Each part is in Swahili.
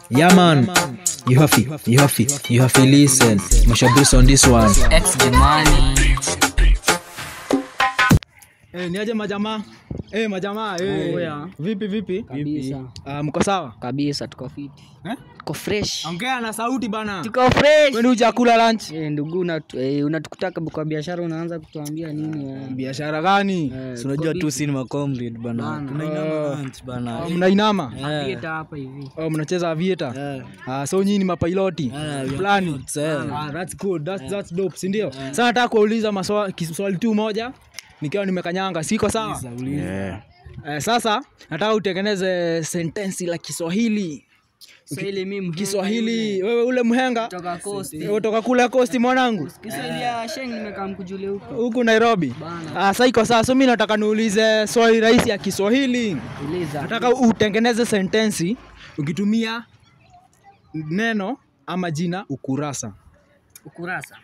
Yeah man, you have to, you have to, you have to listen. Masha Bruce on this one. X the money. Eh, niaje majamaa? Eh, majamaa, eh. Oh, yeah. Vipi vipi? Kabisa. Mko sawa? Kabisa tuko fiti. Eh? Tuko fresh. Ongea na sauti bana. Tuko fresh. Wewe hujakula lunch? Eh, ndugu unatukutaka kwa biashara unaanza kutuambia nini wewe? Biashara gani? Eh, Unajua tu si ni macomrade bana. Bana. Tunainama lunch bana. Mnainama? Theater hapa hivi. Oh, mnacheza aviator? Ah, so nyinyi ni mapiloti? Fulani. Ah, that's good. That's dope, si ndio? Sasa nataka kuuliza maswali tu moja nikiwa nimekanyanga, siko sawa? Yeah. Sasa nataka utengeneze sentensi la Kiswahili. Kiswahili mimi mhenga. Kiswahili wewe ule mhenga kutoka Coast. Kutoka kule Coast mwanangu. Kiswahili ya Sheng nimekaa mkujule huko. Huku Nairobi. Ah, sasa iko sawa. So mimi nataka niulize swali rahisi ya Kiswahili. Uliza. Nataka utengeneze sentensi ukitumia neno ama jina ukurasa. Ukurasa.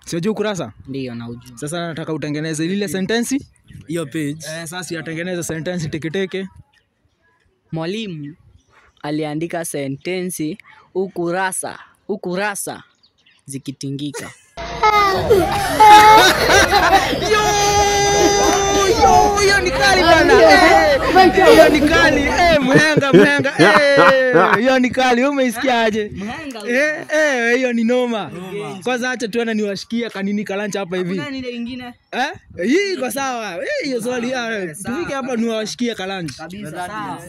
Sio ukurasa? Ndio naujua. Sasa nataka utengeneze lile sentensi. Hiyo page. Sasa yatengeneze sentensi teketeke. Mwalimu aliandika sentensi ukurasa zikitingika. Yo, hiyo ni kali bana. Hiyo ni kali. Mhenga. Hiyo ni kali. Umeisikiaje? Mhenga. Hiyo ni noma. Kwanza acha tuone niwashikia kanini kalancha hapa hivi. Kuna nini nyingine? Hii iko sawa. Hiyo swali tufike hapa niwashikie kalancha. Kabisa sawa.